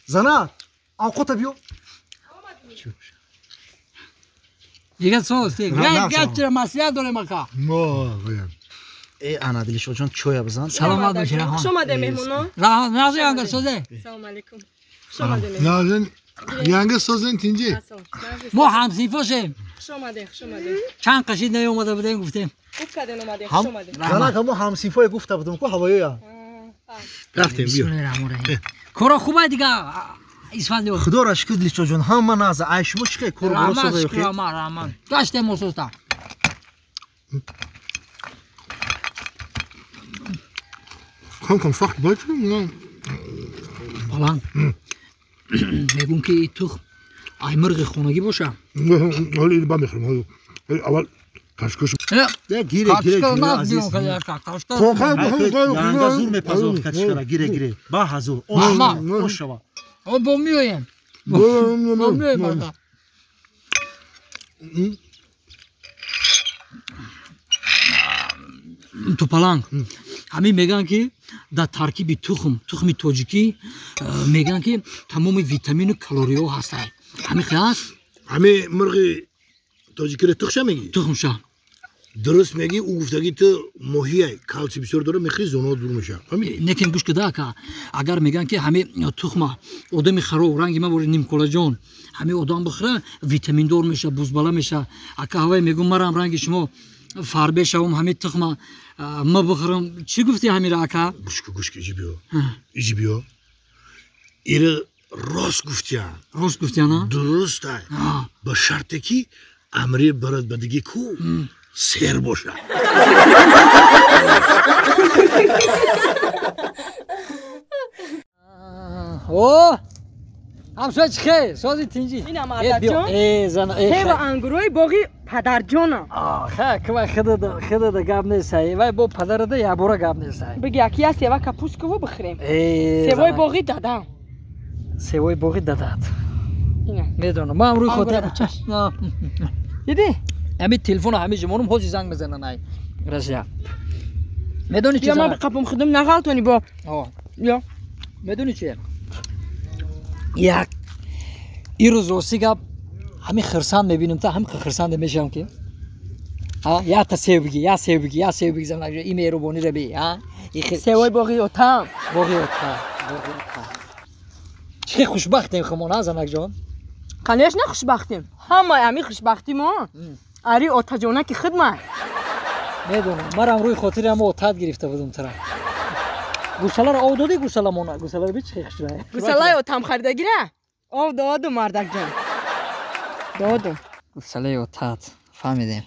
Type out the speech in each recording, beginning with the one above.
Зана, овқата биё. Дига соз, гап чира маслиҳат дорем ака. Э, ана Дилшодҷон, чоя бизан. Саломат бошед, раҳмат. Хуш омадед меҳмонон. Раҳмат, нағзи янга созе. Салом алейкум. Хуш омадед меҳмон. Назин, янга созен тинҷи. Мо ҳамсинфошем. Хуш омадед, хуш омадед. Чанд қашид наёмада будем, гуфтем. Хуб карден омадед, хуш омадед. Занак, ҳамо ҳамсинфое гуфта будем ку ҳавоёя. Рафтем, биё. Коро хубай дига. Исфандиёр. Худоро шукр Дилшодҷон, ҳама наза. Ай шумо чӣ кор боро соза ёхи? Раҳмат, раҳмат. Гаштем ососта. Кам кам сахт бач. Баланд. Мегӯм ки и тухм ай мирғи хонагӣ боша. Ҳоли ба мехӯрем. Ҳоли аввал кашкаш. Гире, гире, азиз. Янга зур мепазон кашкара, гире, гире. Ба ҳазур. Ош шава. О, бо миёем. Бо миёем ака. Тупаланг. Ҳамин мегӯянд ки дар таркиби тухм, тухми тоҷикӣ мегӯянд ки тамоми витамину калориҳо ҳастанд. Ҳамин хел аст? Ҳамин мирғи тоҷикиро тухша мегӣ? Тухмша. Дуруст мегӣ, ӯ гуфтагӣ ту моҳияй калсий бисёр дора, мехӯрӣ зонаҳо дур мешавад. Фаҳмидӣ? Лекин гӯш кида ака, агар мегӯянд ки ҳамин тухма одами хароб ранги ма бори нимколаҷон ҳамин одам бихӯра витаминдор мешавад, бузбала мешавад. Ака ҳавай мегӯм марам ранги шумо фарбе шавам ҳамин тухма ма бихӯрам. Чӣ гуфтӣ ҳамира ака? Гӯш ку, гӯш ку, иҷи биё. Иҷи биё. Ира рост гуфтиян. Рост гуфтиян, а? Дуруст ай. Ба шарте ки амри барад ба диги ку сер бошад. О! Ҳамсоя чӣ хел? Сози тинҷӣ. Ина мардакҷон. Э, зана, э. Сева ангурои боғи падарҷонам. Ха, ква хидада гап несай. Вай бо падарада ябора гап несай. Биги аки я сева капусково бихӯрем. Э, севои боғи дадам. Севои боғи дадат. Ина. Медонам. Ман рӯи хотир. Диди? Ҳамин телефона ҳамин ҷимонум ҳози занг мезананд ай. Россия. Медони чӣ? Я ман қапум худум нағалтони бо. Ё. Медони чӣ? Як ирӯз рости гап ҳамин хирсанд мебинем та ҳамин хирсанде мешавам ки якта сев биги, як сев биги, як сев биги занак и меҳрубониро би, а? Севои боғи отам. Боғи отам, боғи отам. Чӣ хушбахтем хумон, а занакҷон? Конечно хушбахтем. Ҳамаи ҳамин хушбахти мо ари отаҷонаки хидмат. Медонам, марам рӯи хотири ҳама отат гирифта будум тара. Гусаларо ов додӣ гусаламона? Гусаларо би чӣ хушрай? Гусалаи отам харидагира? Ов додум, мардакҷон. Додум. Гусалаи отат, фаҳмидем.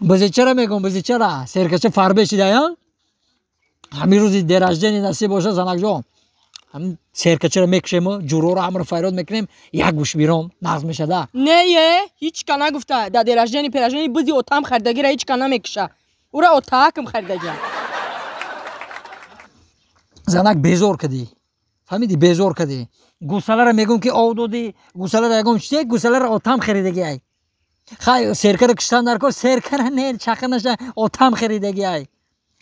Бизичара мегӯм, бизичара, серкача фарбе шида, я? Ҳамин рӯзи день рождения насиб боша, занакҷон. Ҳамин серкачаро мекушему, ҷуроро ҳамаро фарёд мекунем, як гӯш биром, нағз мешада. Не, е, ҳеҷ ка нагуфта. Дар день рождения пирождения бизи отам харидагира ҳеҷ ка намекуша. Ура отаакм харидагия. Занак безор кардӣ. Фаҳмидӣ, безор кардӣ. Гусаларо мегӯм ки ов додӣ, гусаларо ягон чизе, гусаларо отам харидагиай. Хай, серкаро куштан дар кор, серкара не, чақа наша, отам харидагиай.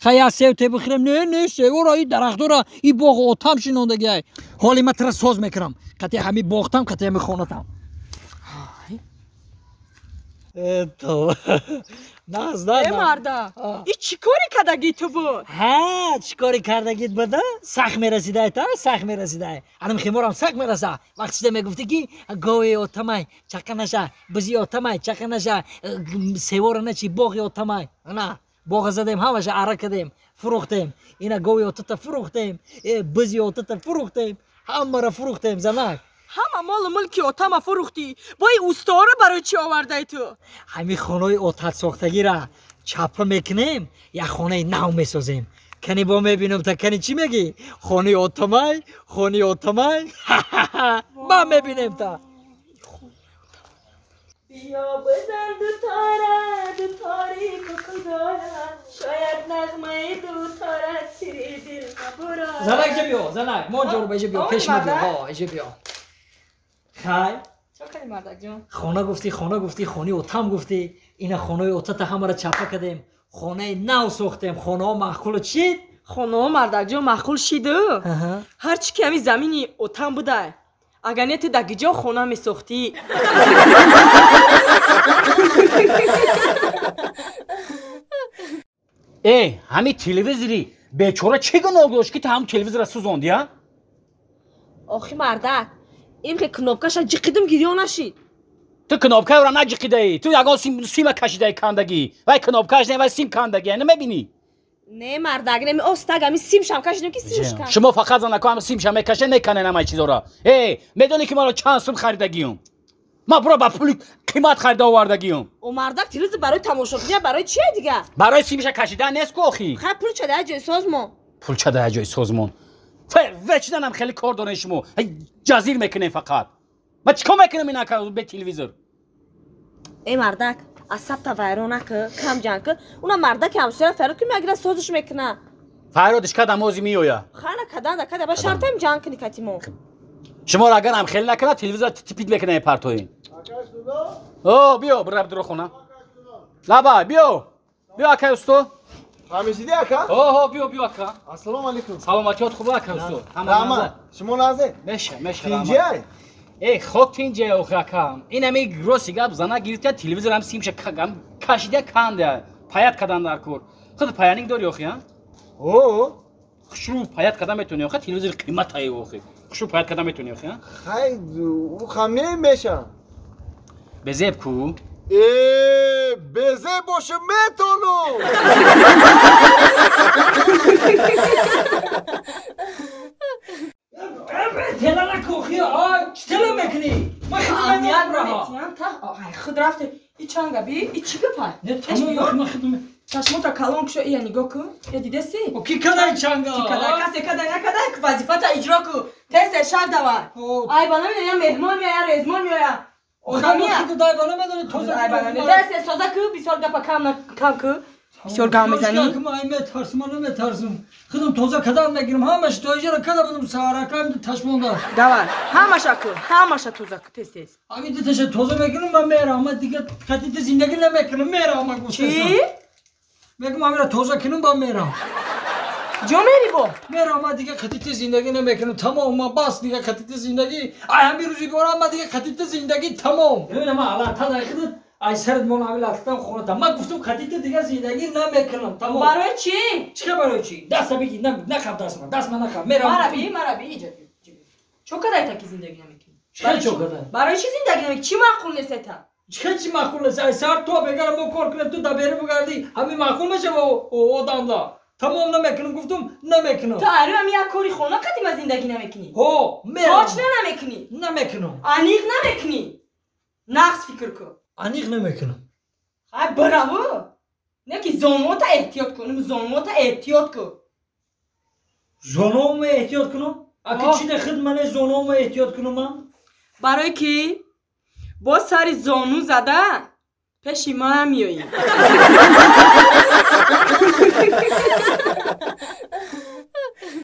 Хай, як сев те бихӯрем, не, не, севора, и дарахтора, и боғ отам шинондагиай. Ҳоли ман тара соз мекунам. Қати ҳами боғтам, қати ҳами хонатам. То. Наз, Э, марда, и чӣ кори кардагӣ ту буд? Ҳа, чӣ кори кардагит буда? Сах мерасидай та, сах мерасидай. Анам химорам сах мераса. Вақт шида мегуфтӣ ки гови отамай, чақа наша, бизи отамай, чақа наша, севора начи, боғи отамай. Ана, боға задем, ҳамаша ара кардем, фурӯхтем. Ина гови отата фурӯхтем, бизи отата фурӯхтем, ҳамаро фурӯхтем, занак. Ҳама молу мулки отама фурӯхтӣ. Бо ин усторо барои чӣ овардаи ту? Ҳамин хонаи отатсохтагиро чапа мекунем, як хонаи нав месозем. Кани бо мебинам та кани чӣ мегӣ? Хонаи отамай, хонаи отамай. Ман мебинем та. Биё бизан дутора, дутори кукудора, шояд нағмаи дутора сири дил набурора. Занак иҷа биё, занак, мо ҷоруба иҷа биё, пеш ма биё, ҳо, иҷа биё. Хай. Чо кардӣ, мардакҷон? Хона гуфтӣ, хона гуфтӣ, хонаи отам гуфтӣ. Ина хонаи отата ҳамаро чапа кардем, хонаи нав сохтем, хонаҳо маъқулу чид? Хонао мардакҷон маъқул шиду. Ҳарчи ки ҳами замини отам будай. Агар не ту дар гиҷо хона месохтӣ. Э, ҳами телевизори бечора чӣ гуноҳ дошт ки ту ҳам телевизорро сӯзонди, а? Охи мардак, им ки кнопкаша ҷиқидим гирён нашид. Ту кнопкаро наҷиқидаӣ, ту ягон сима кашидаи кандагӣ. Вай кнопкаш не, вай сим кандагӣ, намебинӣ? Не мардак, не остаг ами симшам кашидим ки симш канд. Шумо фақат занако ҳам симша мекашед, меканен ҳамаи чизора. Э, медонӣ ки маро чанд сум харидагиюм? Ман буро ба пули қимат харида овардагиюм. О мардак, телевизор барои тамошобиня, барои чие дига? Барои симша кашидан нест ку охи. Хай пул чада ҷои созмон. Пул чада ҷои созмон. Вечиданам хеле кор дорен шумо. Ҷазир мекунем фақат. Ман чӣ кор мекунам ин ака бе телевизор? Э мардак, асабта вайрон накӣ, кам ҷанг кӣ. Уна мардаки ҳамсоя фарёд ки мегира созиш мекуна. Фарёдиш кадам ози меоя. Хана кадан да када ба шартам ҷанг кунӣ кати мо. Шуморо агар ҳам хеле накунад, телевизор типит мекунад партоин. О, биё, бираб дуро хона. Лаба, биё. Биё акай усто. Фаҳмишидӣ ака? Оҳо, биё, биё ака. Ассалому алайкум. Саломатиёт хуб ака усто. Раҳмат. Шумо назе? Меша, меша. Тинҷиай? Э, хок тинҷиай охи акам. Ин ҳами рости гап зана гирифта телевизор ҳам симша кашида канда. Паят кадан дар кор. Худ паянинг дори охи, а? О. Хушрӯ паят кадан метавонӣ охи, телевизор қиматае охи. Хушрӯ паят кадан метавонӣ охи, а? Хай, ӯ хам меша. Безеб ку? Э, безеб боша метонам. Тела накохи, а? Чӣ тела мекунӣ? Ман хидмат намекунам. Та, ай худ рафте. И чанга би, и чӣ гапай? Не, тамом, ман хидмат. Чашмота калон кушо, ия нигоҳ кун. Я дидаси? О, ки кадай чанга? Ки кадай? Касе кадай накадай, вазифата иҷро ку. Тез тез шав давай. Ай ба намедонам, я меҳмон меоя, я резмон меоя. Одамия. Дай ба намедонӣ, тоза ай ба намедонӣ. Тез тез тоза ку, бисёр гапа кам ку. Бисёр гап мезанӣ. Ман ай метарсам, ман наметарсам. Худам тоза кадан мегирам, ҳамаш тоиҷаро када будам, саҳаракам ташмонда. Давай, ҳамаша ку, ҳамаша тоза ку, тез тез. Ҳамин дуташа тоза мекунам, ман мерам, ман дига қатите зиндагӣ намекунам, мерам, ман гуфтам. Чӣ? Мегум ҳамира тоза кунам, ба мерам. Ҷо мери бо? Мерам, ман дига қатите зиндагӣ намекунам, тамом, ман бас дига қатите зиндагӣ. Ай ҳамин рӯзи борам, ман дига қатите зиндагӣ тамом. Бибинам, ман алла тадай худат ай сарат мон ҳамин латтам хонатам. Ман гуфтам қатите дига зиндагӣ намекунам, тамом. Барои чӣ? Чӣ барои чӣ? Даста бигир, нахаб даст ман, даст ман нахаб. Мерам. Мара би, мара би, иҷа. Чо кадай таки зиндагӣ намекунӣ? Чӣ чо кадай? Барои чӣ зиндагӣ намекунӣ? Чӣ маъқул нест та? Чӣ маъқул нест? Ай сар то бегарам мо кор кунем, ту дабери бугардӣ, ҳамин маъқул мешава одамда. Тамом намекунам, гуфтам намекунам. Ту ари ҳам як кори хона қадима зиндагӣ намекунӣ? Ҳо, мерам. Точно намекунӣ? Намекунам. Аниқ намекунӣ? Нақс фикр кун. Аниқ намекунам. Хай браву. Не ки зонуота эҳтиёт кун, зонуота эҳтиёт кун. Зонуома эҳтиёт кунам? Аки чӣ де худ мане зонуома эҳтиёт кунам ман? Барои ки бо сари зону зада пеши ман меоӣ.